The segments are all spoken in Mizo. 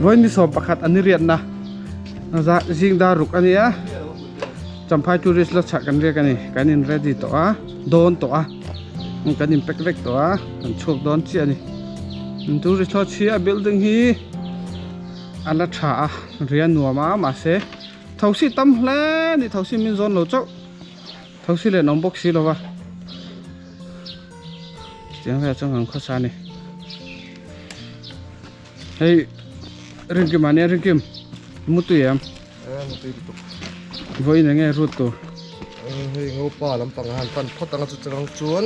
Vawi ni 11 an ni riatna zing dar ruk a nia Champhai tourist la chhah kan riak a ni kan in ready tawh a dawn tawh a kan in pack vek tawh a kan chhuak dawn chiah a ni tourist lodge hi a building hi a la tha a ria nuam a mahse thosi tam hle a ni thosi min zawn lo chauh thosi len awm bawk si lo va chutiang velah chuan kan khawsa a ni. Hei Rinkim a nia Rinkim mutui em? Eh mutui lutuk. Vawiin enge route tur? Hei Ngopa lampang a han pan phawt anga chu chang chuan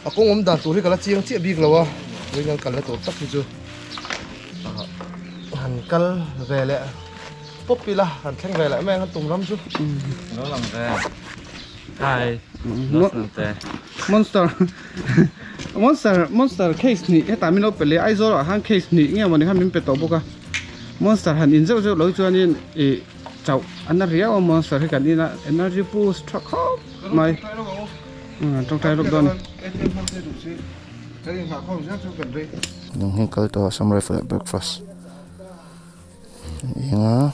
a kawng awm dan tur hi ka la chiang chiah bik lo a vawiin kan kalna tur tak hi chu han kal ve leh pawp ila han thleng ve leh mai ang tum ram chu. Lo lang ve. Hi. Monster Monster Monster case hnih hetah min lo pe leh Aizawl ah khan case hnih nge mawni khan min pe tawh bawk a Monster han in zeuh zeuh lo chuanin ih chauh a na riau a Monster hi kan in a energy boost tha khawp mai tawngtai lawk dawn a ni. Nang hi kal tawh a Assam Rifle ah breakfast eng a.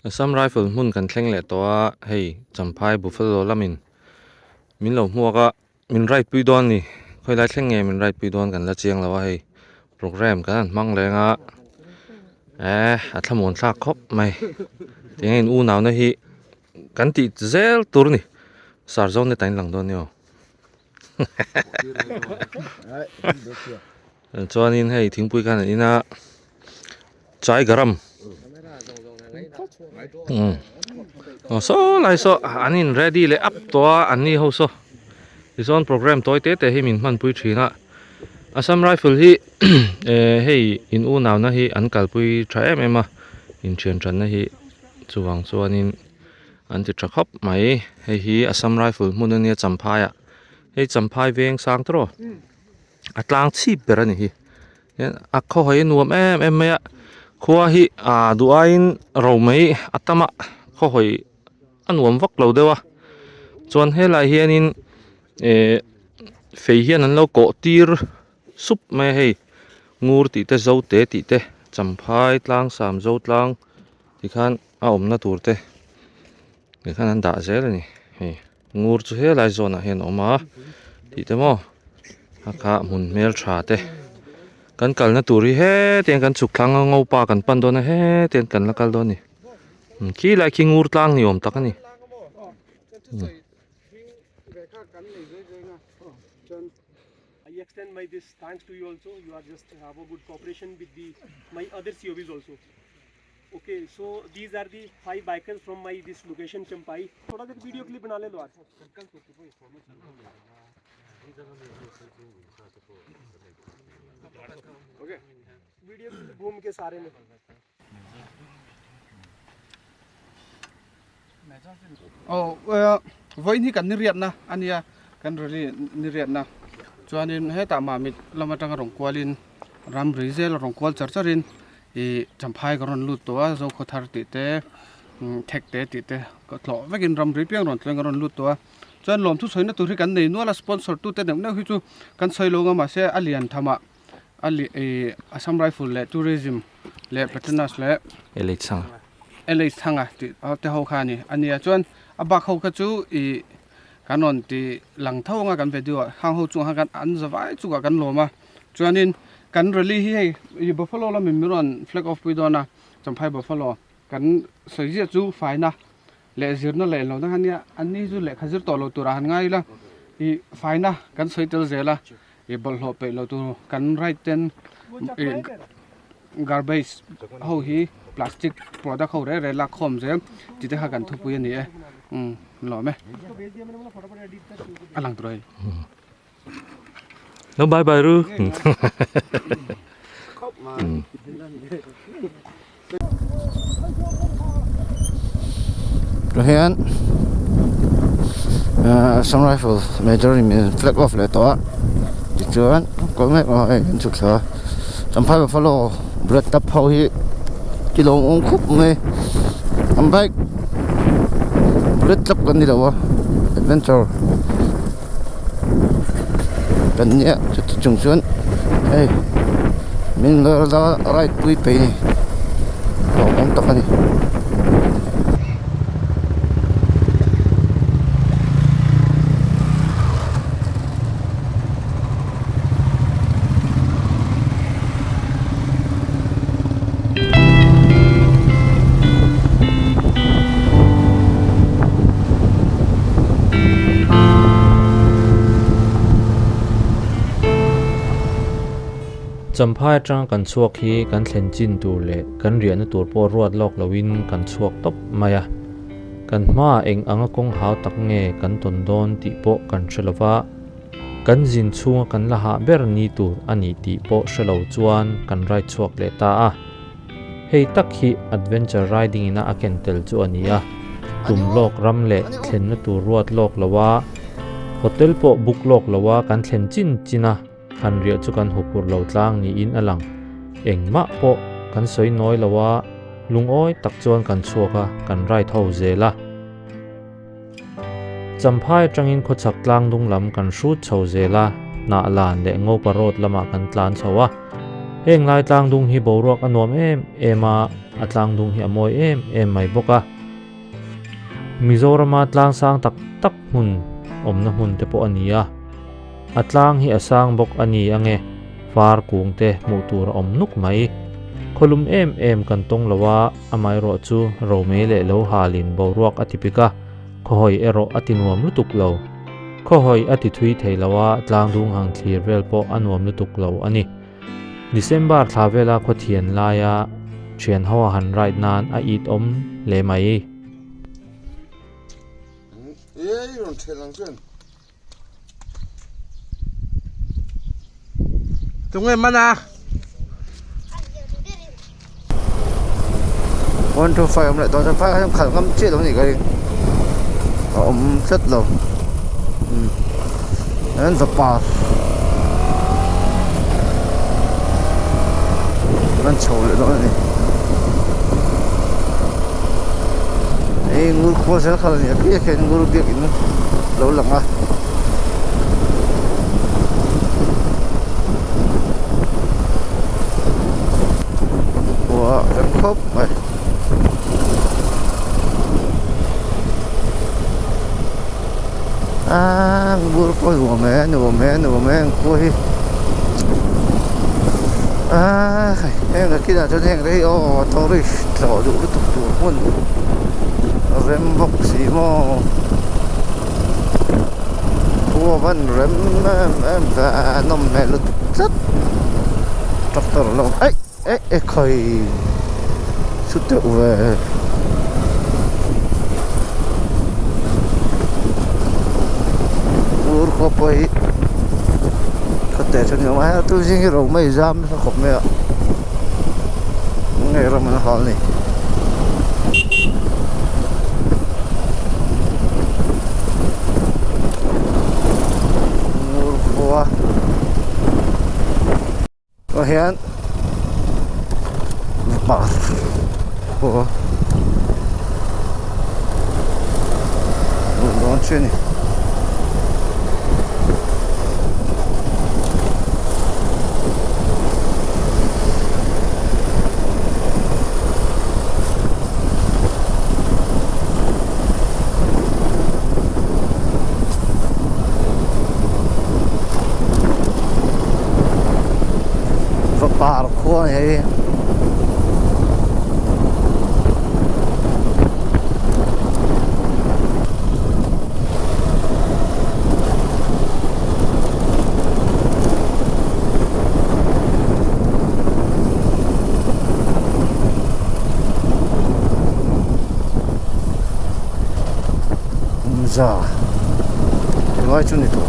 Assam Rifle hmun kan thleng leh tawh a hei Champhai Buffalo lamin min lo hmuak a min ride pui dawn a ni khawilai thleng nge min ride pui dawn kan la chiang lo a hei programme kan han hmang leng a eh a thlamuan thlak khawp mai tinge in unauna hi kan tih zel tur a ni sar zawn te tain lang dawn a ni aw. Chuanin hei thingpui khan an in a chai garam aw saw lai saw an in ready leh ap tawh a an ni ho saw tichuan programme tawi te te hi min hmanpui thin a Assam Rifle hi eh hei in unau na hi an kalpui tha em em a inthian thatna hi chuvang chuanin an ti tha khawp mai hei hi Assam Rifle hmun ania Champhai ah hei Champhai veng sang tawh a tlang chhip ber a ni hi a khaw hawi nuam em em mai a khua hi ah duh aiin ro mai a tam a khaw hawi a nuam vak lo deuh a chuan helai hianin eh fei hian an lo kawh tir sup mai a hei ngur tih te zote tih te champhai tlang sam zo tlang tikhan a awmna tur te tikhan an dah zel a ni hei. Ngur chu helai zawnah hian a awm a tih te maw a kha hmun hmel tha te kan kalna tur hi hetiang kan chhuk thlang a ngopa kan pan dawn a hetiang kan la kal dawn a ni khi lai khi ngur tlang ni awm tak a ni. I extend my this thanks to you also you are just have a good cooperation with the my other COVs also. Okay, so these are the five bikers from my this location Champai. थोड़ा सा video clip बना ले लो आज okay video clip घूम के सारे में Oh vawiin hi kan ni riatna a nia kan rally ni riatna chuanin hetah mamit lam atanga rawn kualin ramri zel a rawn kual char charin ih champhai ka rawn lut tawh a zokhaw thar tih te thek te tih te ka tlawh vekin ramri piang rawn thleng a rawn lut tawh a chuan lawmthu sawina tur hi kan nei nual a sponsor tute neuh neuh hi chu kan sawi lo ang a mahse a lian tham ah a li ih Assam Rifle leh tourism leh Petronas leh LH Thanga tih te ho kha a ni a nia chuan a bak ho kha chu ih kan rawn ti lang tho anga kan video ah hang ho chungah khan an za vai chungah kan lawm a chuanin kan rally hi hei ih buffalo lamin min rawn flag off pui dawn a champhai buffalo kan sawi ziah chu faina leh zirna leh englo dang ania an ni chu lehkha zir tawh lo turah han ngai ila ih faina kan sawi tel zel a ih bawlhhlawh peih lo tur kan right ten ih garbage ho hi plastic product ho reh reh lak khawm zel tih te kha kan thupui a ni e umm lawm e a lang tur a hei. No bye bye ru. Tah hian Assam Rifle major in min flag off leh tawh a tichuan kawr mek a hei an chhuk thla a Champhai Buffalo bullet tap ho hi ti lawmawm khawp mai an bike bullet tap kan ni lo a adventure. kan nia chuti chung chuan hei min la ride pui peih a ni hlauhawm tak a ni. Champhai atanga kan chhuak hi kan thlen chin tur leh kan riahna tur pawh ruat lawk loin kan chhuak tawp mai a. Kan hmaah eng anga kawng hau tak nge kan tawn dawn tih pawh kan hre lo va. Kan zin chhunga kan la hah ber ni tur a ni tih pawh hre lo chuan kan ride chhuak leh ta a. Hei tak hi adventure riding ina a ken tel chu a ni a, tum lawk ram leh thlenna tur ruat lawk lo a, hotel pawh book lawk lo a kan thlen chin chin a, han riah chu kan huphurh lo tlang niin a lang. Engmah pawh kan sawi nawi lo a, lungawi tak chuan kan chhuak a, kan ride ho zel a. Champhai atangin khawchhak tlang dung lam kan hrut chho zel a, Hnahlan leh Ngopa Road lamah kan tlan chho a. Heng lai tlang dung hi boruak a nuam em em a, a tlang dung hi a mawi em em mai bawk a. Mizorama tlang sang tak tak hmun awmna hmun te pawh a ni a. A tlang hi a sang bawk a ni ange, far kung te hmuh tur a awm nuk mai. Khawlum em em kan tawng lo a, amaherawh chu romei leh lo halin boruak a ti pik a, khawhawi erawh a ti nuam lutuk lo. Khawhawi a ti thui thei lo a, tlang dung hang thlir vel pawh a nuam lutuk lo a ni. December thla vela khawthian laia thian ho a han ride nan a it awm hle mai. Tunge mana? 1 2 5 awm leh dawn chuan 5 hian khalh ngam chiah lo a nih ka ring a awm tlat lo umm an va par an chho leh dawn a ni hei ngur khua zel kha a ni a piah khian ngur biakin lo lang a. Khua rem khawp mai. A ngur pawh nuam e nuam e nuam e ang khua hi a heng a kinah chuan heng te hi aw tourist tlawh duh lutuk tur hmun rem bawk si maw. Khua van rem em em ve a nawm hmel lutuk tlat tractor lo aih aih e khawi chu teuh ve ur khua pawh hi khaw teh chu ni awm a tu zing hi ro mai zam nasa khawp mai a nge ram an hal ni. Ngur khua ah hian mipa khua luh dawn chu a ni. Va par khua a ni hei. Za helai chu ni tawh.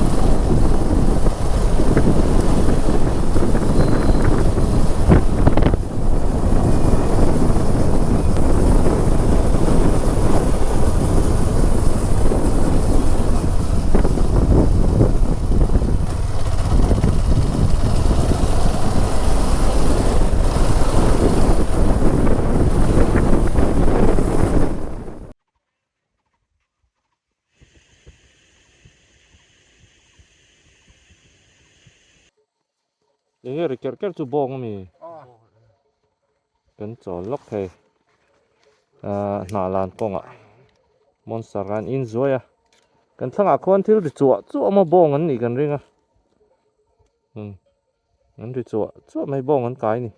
Enge ri kerh kerh chu bawng ami? Kan chawl lawk thei. Ahh hnah lan kawngah monster an in zuai a. Kan thlangah khuan thil ri chuah chuah maw bawng an nih kan ring a. Umm an ri chuah chuah mai bawng an kai ni.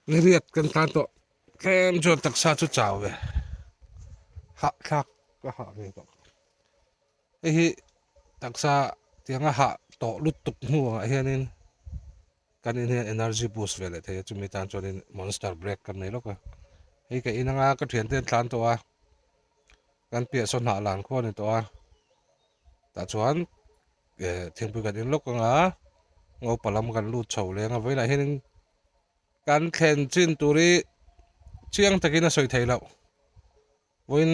Ni riat kan tan tawh tlem chuan taksa chu chau ve hah thlak ka hah ve tawh hei hi taksa tianga hah tawh lutuk hnuah hianin kan in hian energy boost ve leh thei a chumi tan chuanin monster break kan nei lawk a hei ka in anga ka thiante an tlan tawh a kan piah saw hnah lan khuan a ni tawh a tah chuan eh thingpui kan in lawk anga ngopa lam kan lut chho leng a vawiinah hianin kan thlen chin tur hi chiang takin a sawi theih loh vawiin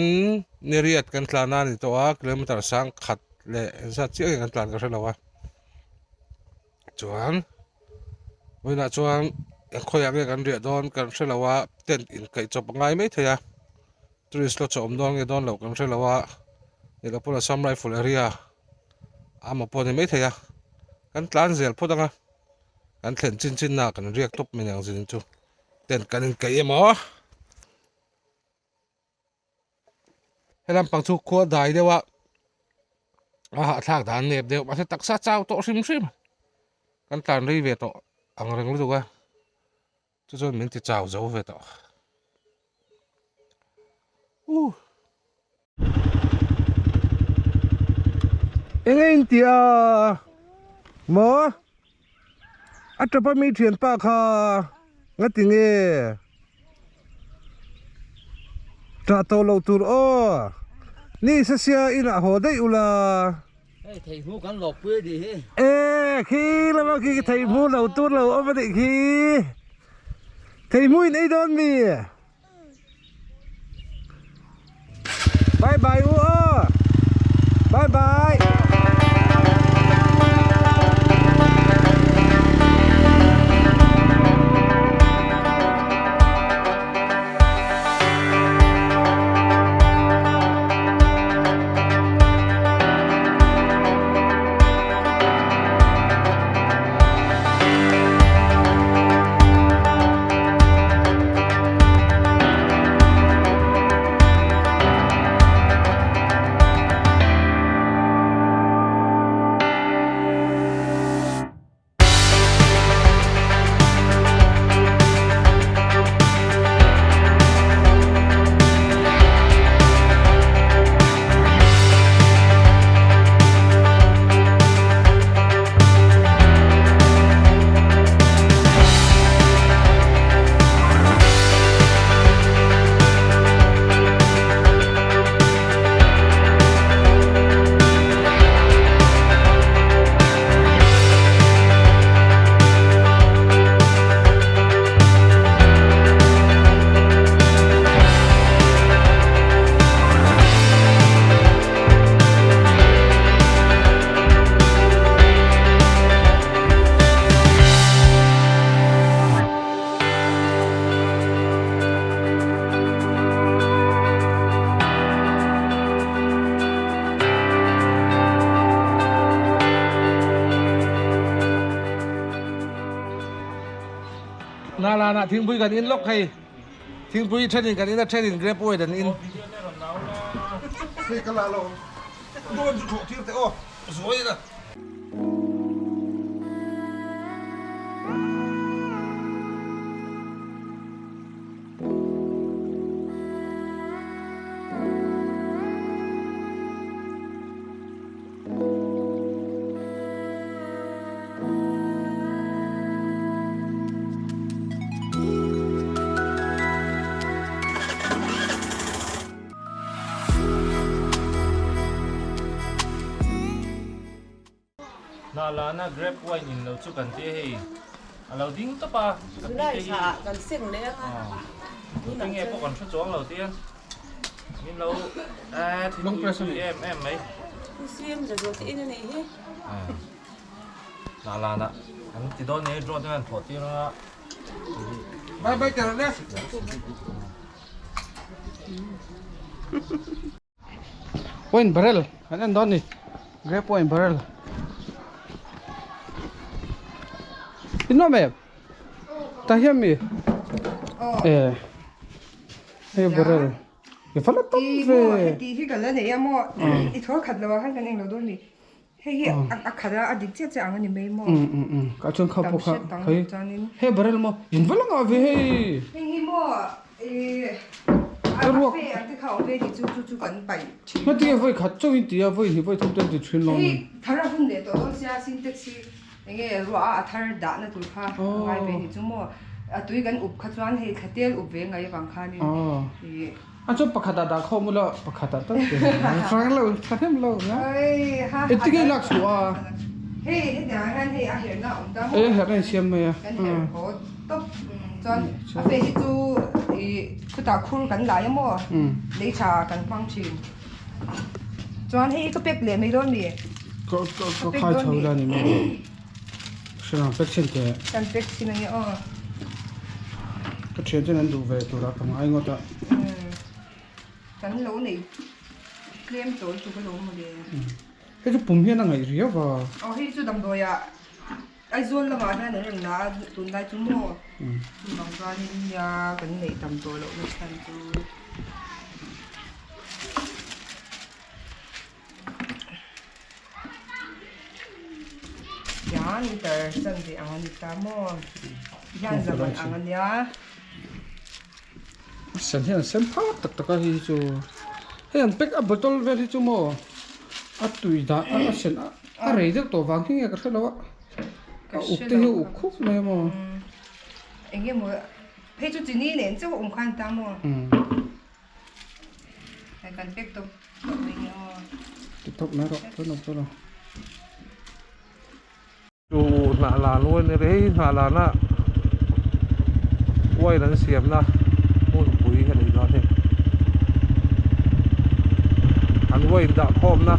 ni riat kan tlan a ni tawh a kilometer sang khat leh zat chiah nge kan tlan ka hre lo a chuan vawiinah chuan khawiah nge kan riah dawn kan hre lo a tent inkaih chawp a ngai maithei a. Tourist lodge a awm dawn nge dawn loh kan hre lo a, lehkha pawh Assam Rifle area ama pawh a ni maithei a, kan tlan zel phawt ang a, kan thlen chin chin na kan riak tawp mai ang zin chu tent kan inkaih emaw helam pang chu khua dai deuh a a hahthlak dan nep deuh mahse taksa chau tawh hrim hrim kan tlan rei ve tawh ang reng lutuk a. Chu chuan min ti chau zo ve tawh. Uh. Enge in ti a maw? A tapa mi thianpa kha nga ti nge? Tah tawh loh tur aw. Ni sasia inah haw daih ula. Hei theihmu kan lawk pui a nih hi. E khi lama khi theihmu lo tur lo awm a nih khi. Theihmu in ei dawn mi? Bye bye u aw. Bye bye. Nalana thingpui kan in lawk hei thingpui thenin kan in a thenin grape wine an in hei ka la lo dawn chu thawh tir teh aw zuai na. Hna lana grape wine in lo chu kan tia hei a lo ding tawp a ka pi te hi kan seng leh anga tute nge pawh kan hre chuang lo tia min lo eh thil tui em em mai siam za zawt in a nih hi hna lana an ti dawn nia drone te an thawh tir anga bye bye teh rawh le. Wine barrel kan en dawn ni grape wine barrel. In nuam em? Tah hian mi? E hei barrel i va la tam ve. Heti hi ka la nei a maw i thawl khat lo ah khan kan englo dawn ni hei hi a khat a a dik chiah chiah ang a ni mai maw ka chuan kha pawh kha hei hei barrel maw in va la ngah ve hei heng hi maw i a fe ang te kha awm ve ni chu chu chu kan paih thin heti nge vawi khat chauh in ti a vawi hnih vawi thum te an ti thin lo hei thar a hun leh tawh dawn sia sintex hi Enge ruah a a thar dahna tur kha a ngai ve ni chu maw? A tui kan up kha chuan hei thla tel up ve ngai avang khanin ih. A chuan pakhat ah dah khawm ula pakhat ah tal te hrang lo tha hnem lo nia. Engtin nge i lak chhuah a? Hei hetiang ah hian hei a herhna a awm ta maw? E herhna in siam mai a. Kan herh haw tawp chuan a fe hi chu ih khutah khur kan lai a maw? Lei tha kan hmang thin. Chuan hei ka pack leh mai dawn mi? Ka ka ka khai chho la ni maw? Hre ang pack chhin teh. Kan pack chhin ange aw. Ka thian ten an duh ve tur a ka ngai ngawt a. Kan lo nei tlem tawl chu ka lo maw le. Hei chu pum hian a ngaih riau va. Aw hei chu damdawi ah Aizawl lamah hian an rawn la a tunlai chu maw chuvang chuanin nia kan neih tam tawh loh na chhan chu hian meter chanve ang a ni ta maw hian zaman ang a nia. Sen hian an sen phak tak tak a hei hi chu hei an pack a bottle vel hi chu maw a tui dah a sen a. A rei deuh tawh vang hi nge ka hre lo a, a uk te hi a uk khup mai a maw? Eng nge maw phei chu chini nen chauh a awm khan ta maw? Hei kan pack tawp tawp mai nge aw. Ti tawp mai rawh, pawi lo pawi lo. Chu hnah lan uain a rei hnah lana uain an siamna hmunpui a nih dawn hei an uain dah khawmna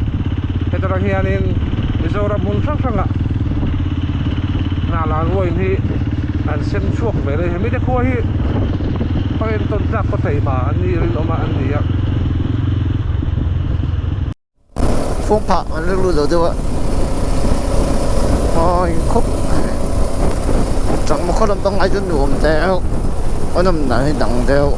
heta tang hianin Mizoram hmun hrang hrangah hnah lan uain hi an sem chhuak ve rei hemi te khua hi ka entawn tlak ka thei hma an ni rinawm a an ni a. Phone phah an rilru lo deuh a mawi khawp changma khaw lampang ai chuan nuam deuh a nawm dan hi dang deuh.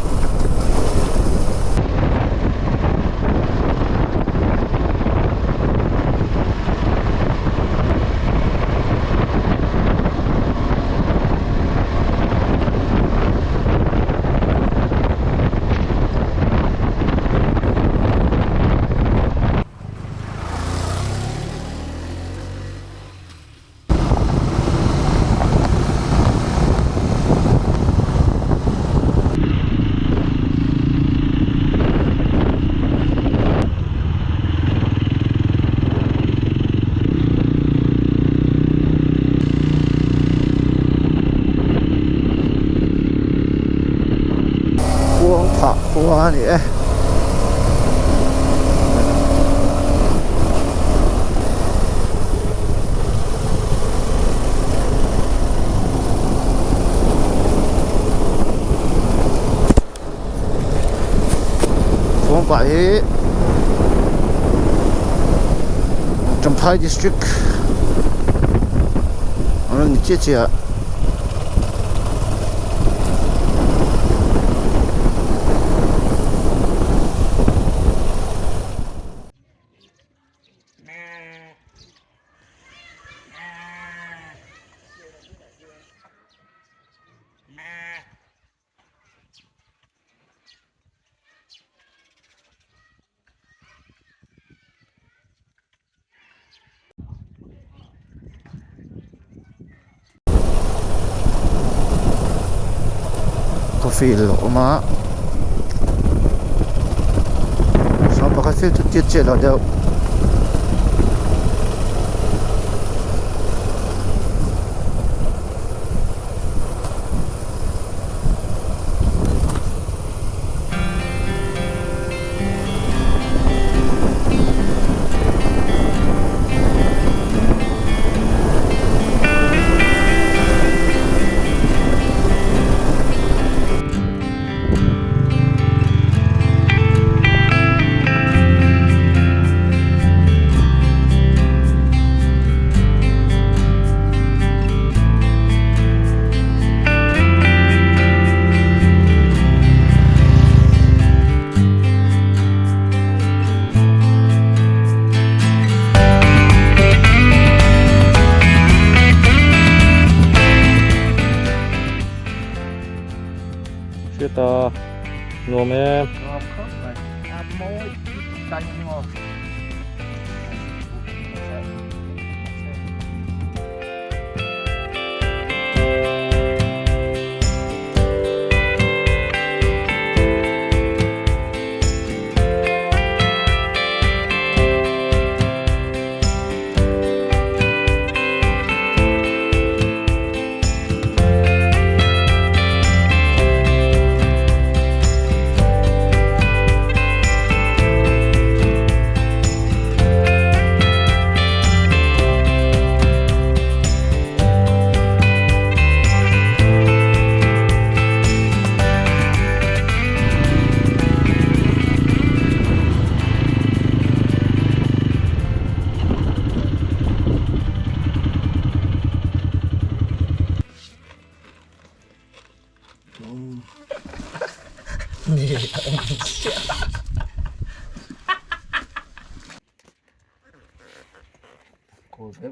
Khuang phah khua a ni e. Khuang pah hi Champhai district a rawn ni chiah chiah a. Coffee a lo awm a saw pakhat field chu chiat chiah lo deuh. Nuam em. Nuam khawp mai. A mawi dai hi maw.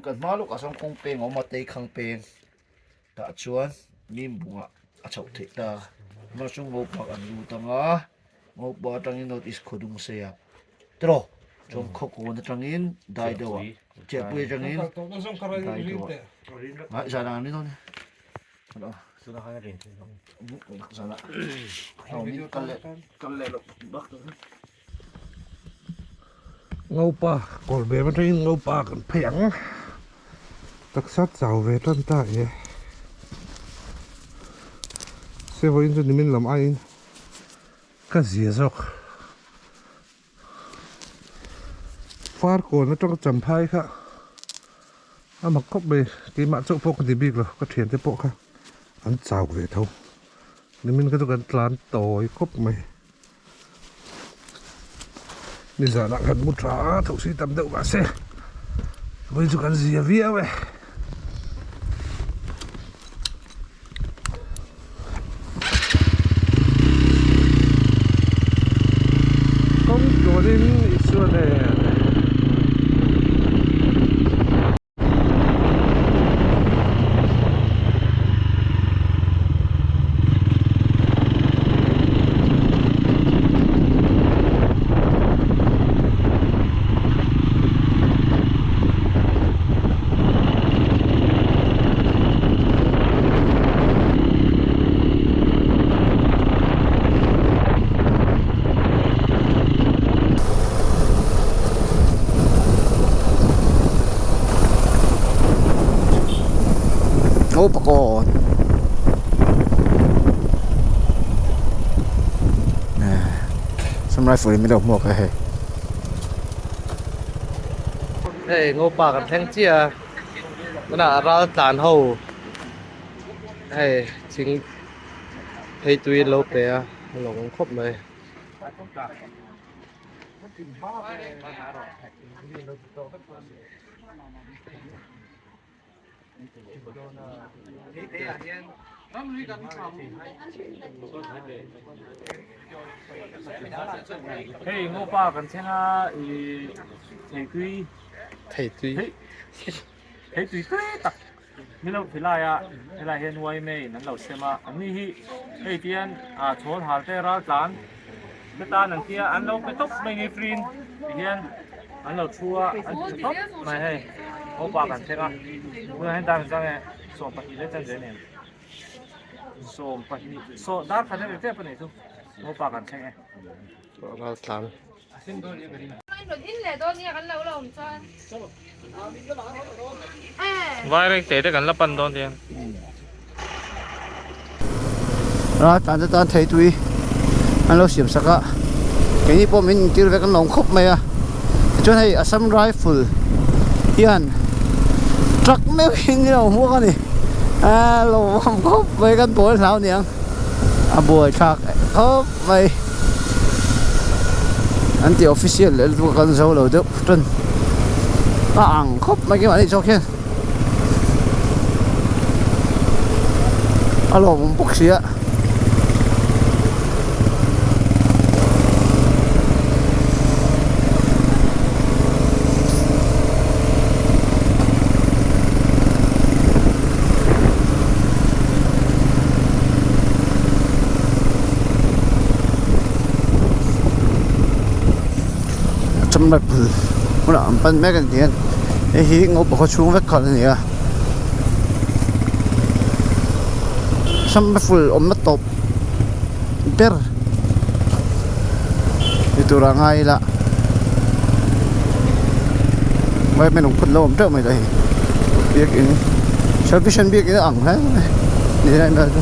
Kan hma lawkah sawn kawng peng a awm a teikhang peng tah chuan mim bungah a chhoh theih ta a chu ngopa an lut ang a ngopa atangin north east khaw dung sei a tiraw chuan khaw kawn atangin dai deuh ah chiahpui atangin dai deuh ah zan ah an ni dawn zan ah kal leh kal leh loh bak tawh. Ngopa kawr ve atangin ngopa kan phei ang taksa chau ve tan ta e se vawiin chu nimin lam aiin ka zia zawk far kawn atanga champhai kha a mak khawp mai keimah chauh pawh ka ti bik lo ka thiante pawh kha an chau ve tho nimin kha chu kan tlan tawi khawp mai. Nizanah kan mu tha a, thosi tam deuh mahse vawi chu kan zia viau e. Kawng tluanin Isua nen. Aw pakawt Assam rifle in min lo hmuak a hei. Hei ngopa kan thleng chiah a tunah ral tlan ho hei thing phei tui an lo pe a a lawm khawp mai. Hei ngopa kan thleng a ih theitui theitui theitui tui tak ni lo philai a helai hian yma in an lo sem a an ni hi hei tian ah chhawl hal te ral tlan te tan an tia an lo pe tawp mai ni free in ti hian an lo thu a an ti tawp mai hei ngopa kan thleng a tunah hian dar engzah nge 12 leh chanve nen 12 saw dar khat a ri tep a nih chu ngopa kan thleng e ral tlan. Vaireng te te kan la pan dawn tiang. Ral tlan te tan thei tui an lo siam sak a keini pawh min intir vek an lo awm khawp mai a tichuan hei Assam Rifle hian truck meuhin a lo hmuak a ni a lo awm khawp mai kan pawl hlau aniang a buaithlak khawp mai an ti official leh lutuk a kan zo lo deuh tan a ang khawp mai keimah ni zawk hian a lawmawm bawk si a. Assam Rifle hmunah an pan mek a ni hian hei hi Ngopa khaw chhung vek khan a ni a Assam Rifle awmna tawp ber ni turah ngai ila vai hmel lungphut lo awm teuh mai ta hei biakin salvation biakin a ang hle mai ni lai vel chu.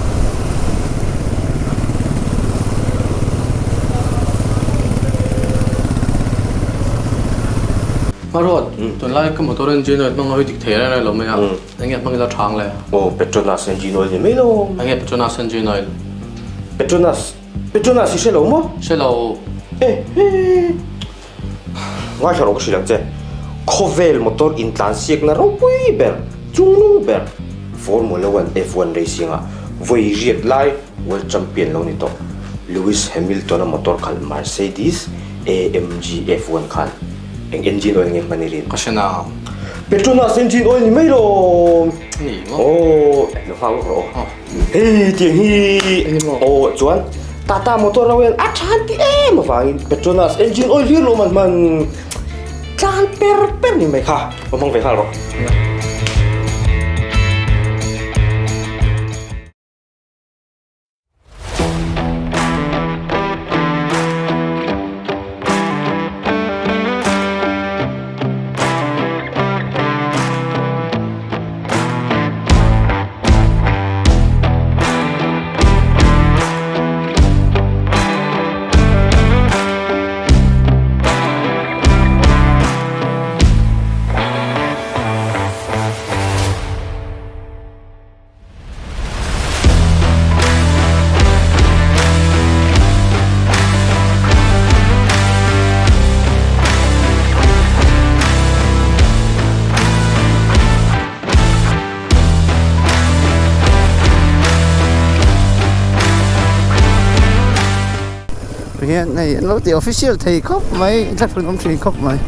Hmaruat, tunlai ka motor engine oil hmang hawi dik thei reng reng lo mai a, enge hmang ila thang le? Aw, Petronas engine oil ni mai lo. Enge Petronas engine oil? Petronas, Petronas i hre lo maw? Hre lo. E he, ngaithla rawh ka hrilh ang che. Khawvel motor intlansiakna ropui ber, chungnung ber, Formula One, F1 racing ah vawi riat lai World Champion lo ni tawh. Lewis Hamilton-a motor khalh Mercedes AMG F1 khan eng engine oil nge hman i rin? Ka hre na. Petronas engine oil ni mai lawm. Ni maw? Aw, lo nghak lawk rawh aw. Hei tiang hi. Eng maw? Aw, chuan Tata motor ho hian a than ti em avangin Petronas engine oil hlir lawm an hman tlan per per ni mai kha. Va hmang ve nghal rawh. Hian hei an lo ti official thei khawp mai thlahrun awm thin khawp mai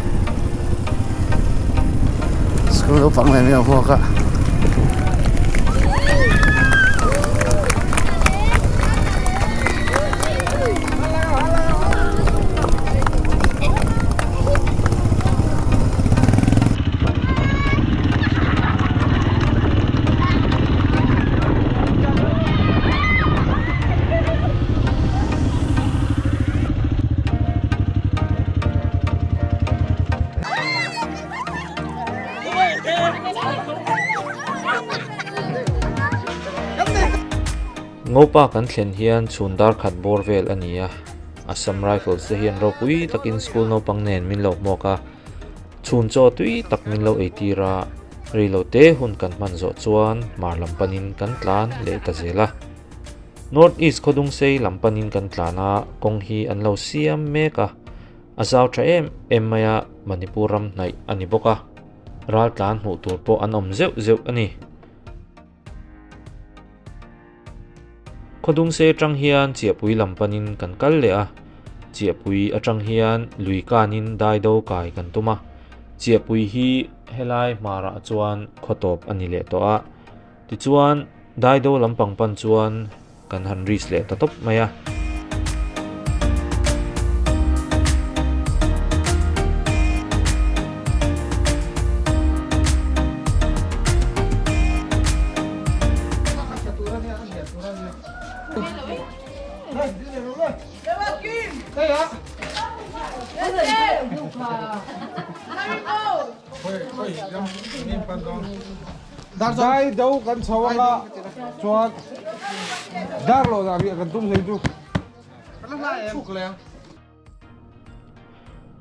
school naupang leh mai a vuak a. Ngopa kan thlen hian chhun dar khat bawr vel a ni a, Assam Rifles te hian ropui takin school naupang nen min lo hmuak a, chhun chaw tui tak min lo eitir a, reilo te hun kan hman zawh chuan hmar lam panin kan tlan leh ta zel a. North East khawdung sei lam panin kan tlan a, kawng hi an lo siam mek a, a zau tha em em mai a, Manipur ram hnaih a ni bawk a, ral tlan hmuh tur pawh an awm zeuh zeuh a ni. Khawdung sei atang hian Chiahpui lam panin kan kal leh a, Chiahpui atang hian lui kanin dai do kai kan tum a, Chiahpui hi helai hmarah chuan khaw tawp a ni leh tawh a, tichuan dai do lampang pan chuan kan han risk leh ta tawp mai a. Dai do kan chho anga chuan dar lo dah riah kan tum hlei chu.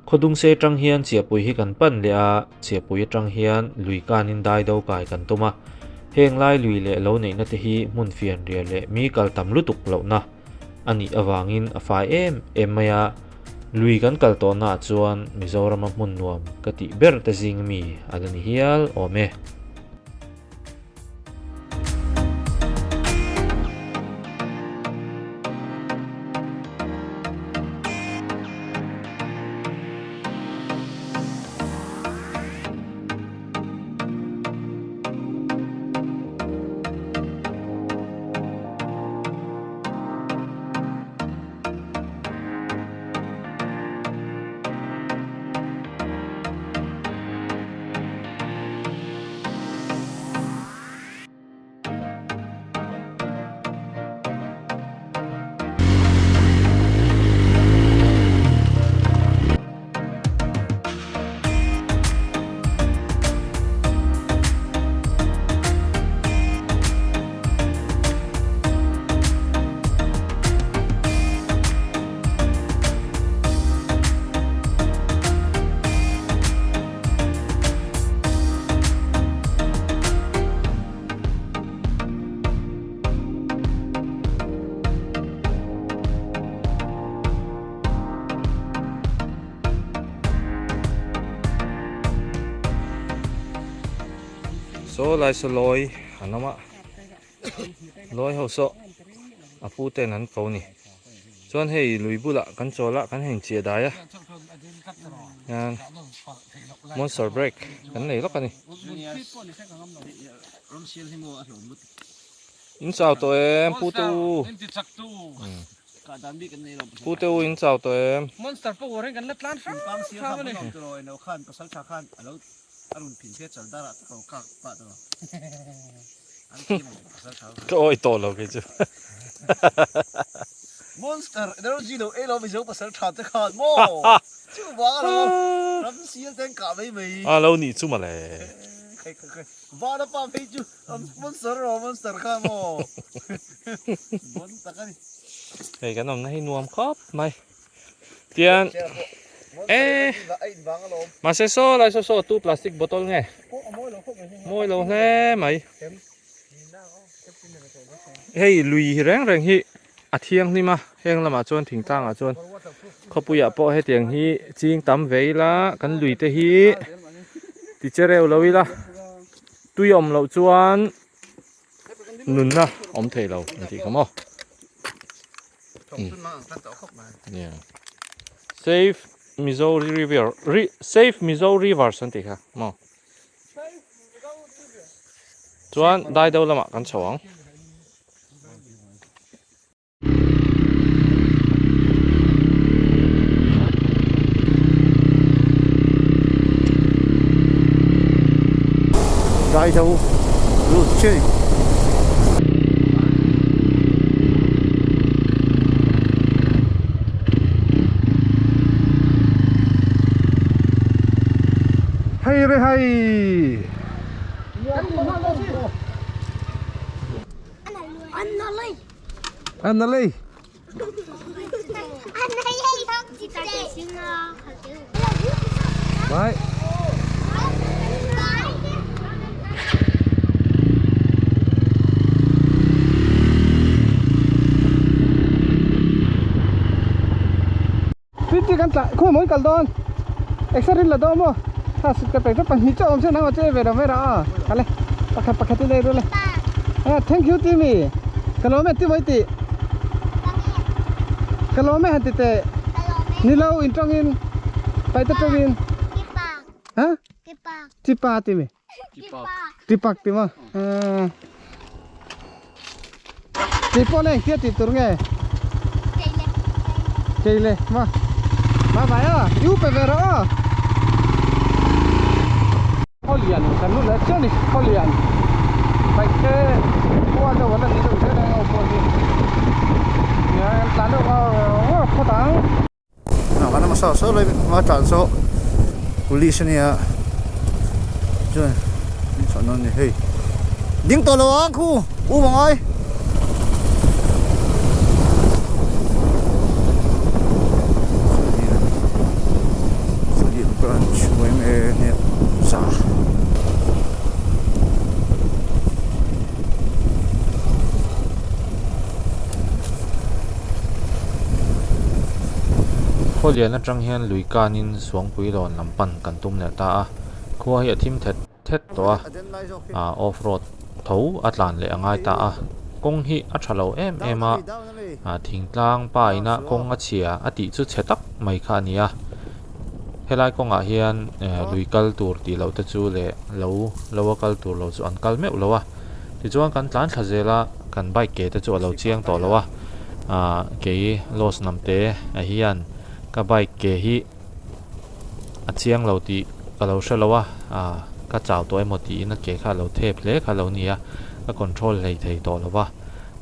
Khawdung se atang hian Chiahpui hi kan pan leh a, Chiahpui atang hian lui kanin dai do kai kan tum a. Heng lai lui leh lo neihna te hi hmun fian riah leh mi kal tam lutuk lohna a nih avangin a fai em em mai a. Lui kan kal tawhnaah chuan Mizorama hmun nuam ka tih ber te zing mi a la ni hial awm e. Saw lai saw lawi an awm a lawi ho saw a pu ten an ko ni chuan hei lui bulah kan chawl a kan heng chiah dai a hian monster break kan nei lawk a ni. In chau tawh em pu te u pu te u in chau tawh em. Monster power hi kan la tlan hrang hrang a ni. Ka awi tawh lo kei chu. Monster energy lo ei lo mizo pasal tha te khan maw chu vang a lo ram sial te an kah mai mai. A lo nih chu mawle. Khai khai khai vana pa phei chu monster rawh monster kha maw bon tak a ni. Hei kan awmna hi nuam khawp mai. Tian e mahse saw lai saw saw tu plastic bottle nge mawi lo hle mai hei lui hi reng reng hi a thianghlim a heng lamah chuan thingtlang ah chuan khawpui ah pawh hetiang hi ching tam ve ila kan lui te hi ti che reuh lo ila tui awm loh chuan nunna awm thei lo an tih kha maw. Save Mizo River Save Mizo Rivers an tih kha maw chuan dai deuh lamah kan chho ang. Dai deuh lut chiah a ni. Hei re hei. An lei. Bye. Fifty kan tla khaw mawi kal dawn exer in la dawn maw ha sut ka pek chu pahnih chauh awm se nangmah chu ei ve lo mai rah a kal e pakhat pakhat in ei ru le a thank you ti mi ka lawm e ti mawi tih ka lawm e han ti teh ni lo in tawng in paite tawng in ha chipa ti mi tipak ti maw ti pawh le engtia tih tur nge kei le ma ma vai a i upe ve rawh aw khaw lian kan lut leh chiah a ni khaw lian bike te khua deuh an la ni deuh zel ang pawh hi nia an tlan deuh ngawr phawt ang. Kan awm a saw lai hma tlan saw police ania chuan min chhuah nawn a ni hei ding tawh lo ang khu u mangai. Branch yma za. Khawlian atang hian lui kanin Suangpui lawn lam pan kan tum leh ta a, khua hi a thim thet thet tawh a, ah off road tho a tlan leh a ngai ta a, kawng hi a tha lo em em a, ah thingtlang pa ina kawng a chhia a tih chu chhe tak mai kha a ni a, helai kawngah hian eh lui kal tur tih loh te chu leh lo lo a kal tur lo chu an kal meuh lo a, tichuan kan tlan thla zel a. Kan bike ke te chu a lo chiang tawh lo a, ah kei loss nam te a hian ka bike ke hi a chiang lo tih ka lo hre lo a, ah ka chau tawh emaw tiin a ke kha a lo thep hle kha a lo ni a, ka control hlei thei tawh lo va,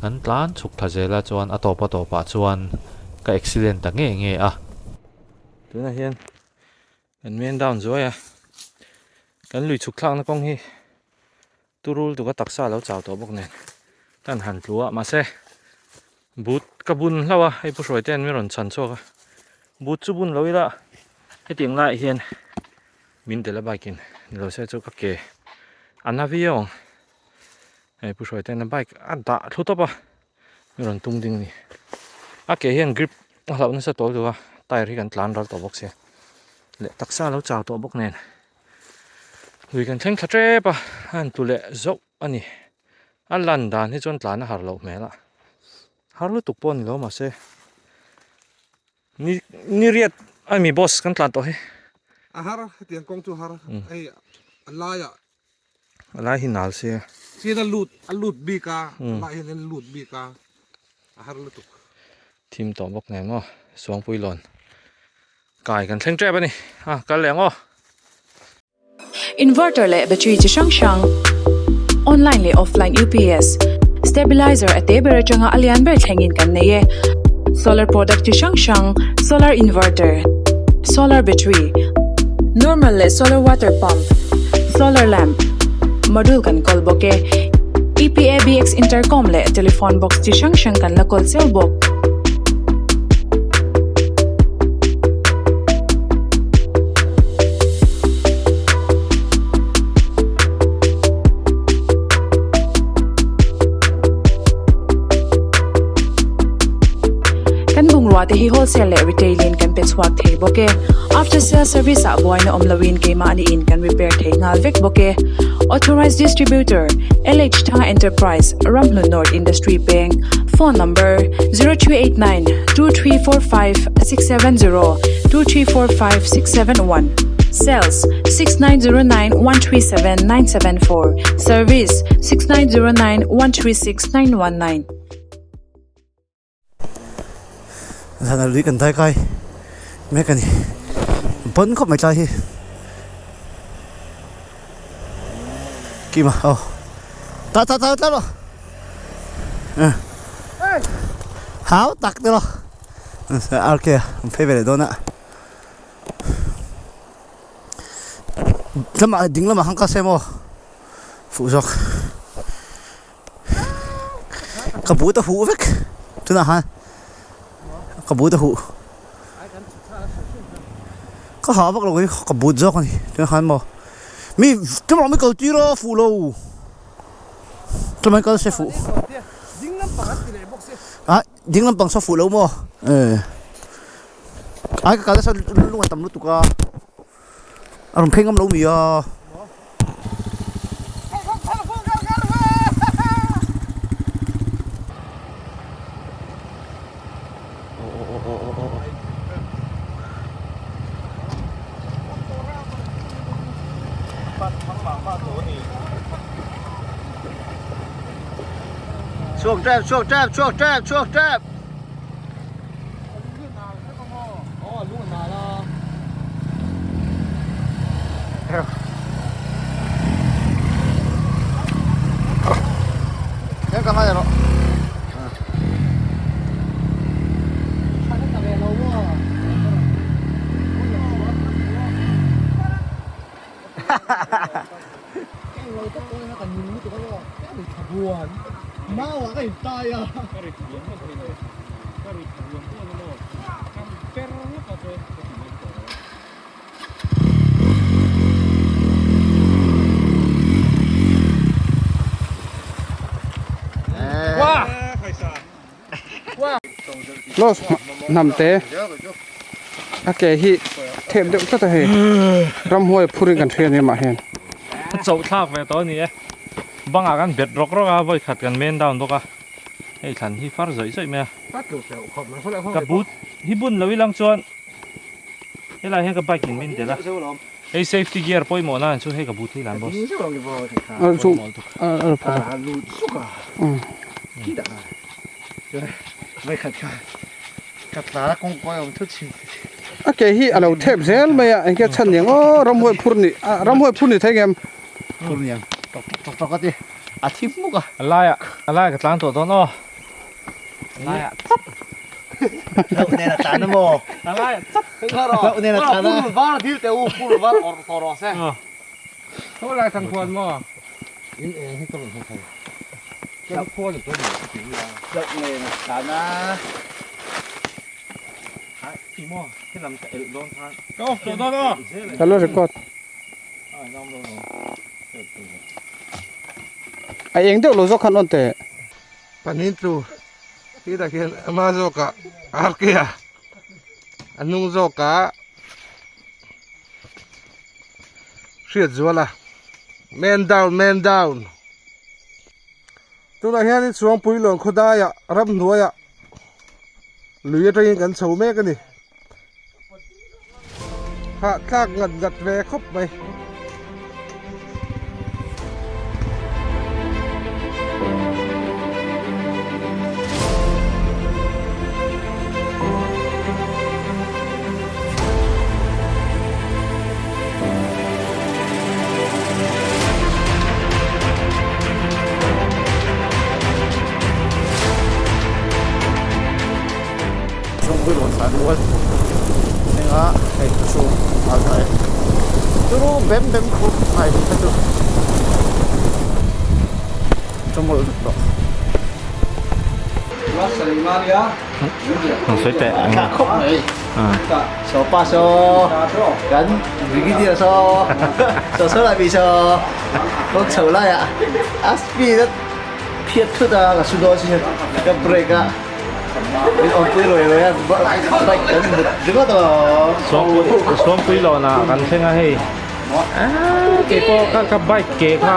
kan tlan chhuk thla zel a chuan a tawp a tawpah chuan ka accident ta nge nge a. Tunah hian kan men down zuai a, kan lui chhuk thlakna kawng hi. Turul tuka taksa lo chau tawh bawk nen kan han tlu a mahse but ka bun hlauh a hei pu hruai ten min rawn chhan chhuak a but chu bun lo ila hetiang laiah hian min tel a bike in ni lo se chu ka ke a na viau ang hei pu hruai ten a bike a dah thlu tawp a min rawn tung ding a ni a ke hian grip a hlauh nasa tawh lutuk a tyre hi kan tlan ral tawh bawk sia leh taksa lo chau tawh bawk nen. Lui kan thleng thla tep a, a han tlu leh zauh a ni. A lan dan hi chuan tlan a har loh hmel a, har lutuk pawh a ni lo mahse ni ni riat a mi boss kan tlan tawh hi. A har hetiang kawng chu har hei a laiah. A lai hi nal sia. Chin a lut a lut bik a, a lai hian a lut bik a, a har lutuk. Thim tawh bawk nen maw Suangpui lawn kai kan thleng tep a ni a kal leh ang aw. Inverter leh battery chi hrang hrang, online leh offline UPS, stabilizer a te ber atanga a lian ber thlengin kan nei e. Solar product chi hrang hrang, solar inverter, solar battery, normal leh solar water pump, solar lamp, module kan kawl bawk e. EPABX intercom leh telephone box chi hrang hrang kan la kawl cheu bawk. Kan bungrua te hi wholesale leh retail in kan pe chhuak thei bawk e. After sale service ah buaina awm loin keimahni in kan repair thei nghal vek bawk e. Authorized Distributor, LH Thanga Enterprise, Ramhlun North Industry Peng, Phone number, 0389 2345 670, 2345 671, Sales, 6909 137 974, Service, 6909 136 919. Zan a lui kan dai kai mek a ni bawn khawp mai tlai hi kima aw ta ta ta ta rawh hau tak te rawh RK an phei ve leh dawn a lamah ding lamah khan ka sem aw fuh zawk. Ka but a huh vek tunah khan ka but a huh ka ha vak lo hi ka but zawk a ni tunah khan maw mi tumah mi kal tir a fuh lo tumah kal se fuh ah ding lampang saw fuh lo maw eh ai ka kal nasa lung a tam lutuk a. A rawn phei ngam lo mi a. Chhuak tep, chhuak tep, chhuak tep, chhuak tep. Los hnam te a ke hi thep deuh tlat a hei ramhuai phurin kan hria nia mah hian. A chauh thlak ve tawh a ni e bangah kan bet rawk rawk a vawi khat kan men down bawk a hei thlan hi far zawih zawih mai a ka but hi bun lo ilang chuan helai hian ka bike in min delh a hei safety gear pawimawh na chu hei ka but hi lan boss A ke hi a lo thep zel mai a engke chhan niang aw ramhuai phur ni ramhuai phur ni thei ngem phur niang tok tok tok a ti a thi hmuk a a laiah a laiah ka tlang tawh dawn aw a laiah chap hlauh nen a tlan a maw a laiah chap hlauh nen a tlan a phur var dil teh u phur var awrh tawh rawh se Tho lai thang khuan maw in eng hi ka rawn hmu thei kan khua ni tawh ni ka ti a hlauh nen a tlan a i maw helam ka elh dawn khan ka off tawh dawn aw ka lo record a eng deuh lo zawk khan awn teh panin tlu tih khian ama zawkah arkia a hnung zawkah hriat zual a. Man down man down. Tunah hianin Suangpui lawn khawdaiah ramhnuaiah lui atangin kan chho mek a ni. Hahthlak ngat ngat ve khawp mai. Chhungpui rawn thlan rual hming a hei chu chu a hnai turu bem bem khawp mai kha chu chawmawlh vek tawh. Thla khawp mai saw pa saw kan brigadier saw saw saw lai mi saw kawng chho laiah a speed a phiat thut a ka su dawn si ka brake a. Min awmpui ruai ruai a bike kan mut ringawt alawm. Suangpui lawn ah kan thleng a hei. Kei pawh ka ka bike ke kha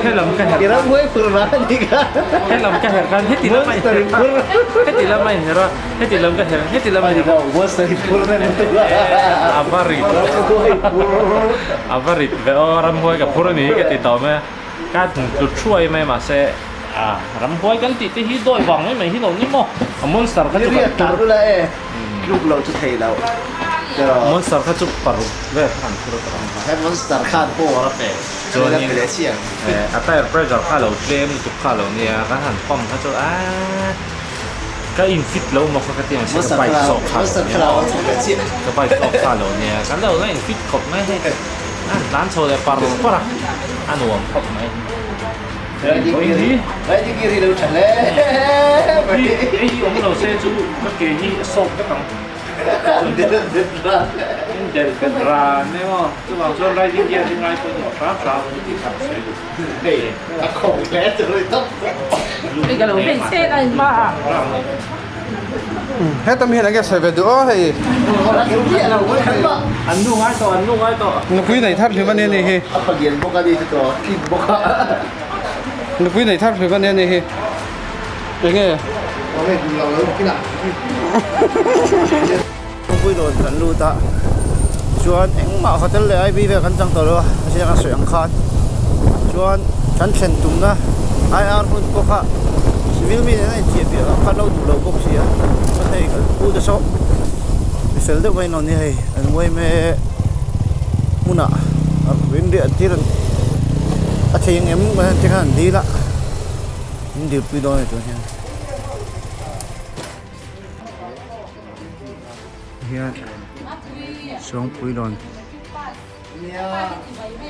helam ka herh. I ram huai phur va ni kha. Helam ka herh khan heti lam a in herh a. Heti lam a in herh a. Heti lam ka herh heti lam a in herh a. Monster i phur na ni tuk a. A va rit. A va rit ve aw ramhuai ka phur a ni hi ka ti tawh mai a. Ka tlu thuai mai mahse a ramhuai kan tih te hi dawi vang mai mai hi lo ni maw a monster kha chu kan tur ula e tluk lo chu thei lo monster kha chu paruk vel kha kan phur tawh ang he monster khan power a pe chuan in a tire pressure kha lo tlem lutuk kha lo nia kan han pump kha chu a ka in fit lo maw kha ka ti ang se ka bike zawk kha lo nia ka bike zawk kha lo nia kan lo la in fit khawp mai hei. A tlan chho leh par par a, a nuam khawp mai. Riding gear hi lo tha hle mai. Hei hi awm lo se chu ka ke hi a sawp vek ang. In delh bet ran e maw. Chuvang chuan riding gear hi ngai pawimawh hram hram a ni tih kha ka sawi duh. Hei a khawng hle chu ri tawp. Hei ka lo vei che a in hma ah. Heta mi hian enge sawi ve duh aw hei. An nu ngai tawh an nu ngai tawh. Nupui nei thar hlim ania ni hi. A palian bawk a ni chu tawh tling bawk a. Nupui nei thar hlim ania ni hi. Enge. Enge duh lo lo bawk ila. Nupui dawn kan lut a chuan engmah hotel leh IV vel kan chang tawh lo a a ziak a sawi ang khan chuan kan thlen tumna IR hmun pawh kha civil mi nen a inchiah piah loh khan lo duh lo bawk si a chuan hei kan pu te saw mi fel deuh mai an lo ni hei an ngawi mek hmunah rin riah tir a thei ang em te khan an dil a min dilpui dawn a ni tun hian. Hian Suangpui lawn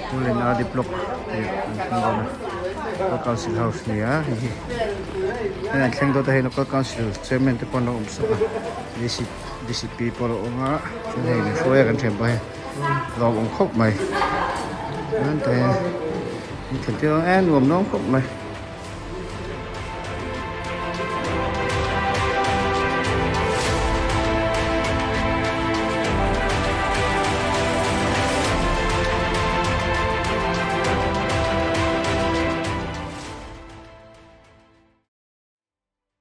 Pu Lena di block tih an thleng dawn a local council house a ni a hei hi hei an thleng dawn te hei local council chairman te pawh an lo awm sak a D_C_D_C_P pawh a lo awm a chuan hei min hruai a kan thian pawh hei lawm awm khawp mai chuan te min thlen tir a nuam dawn khawp mai.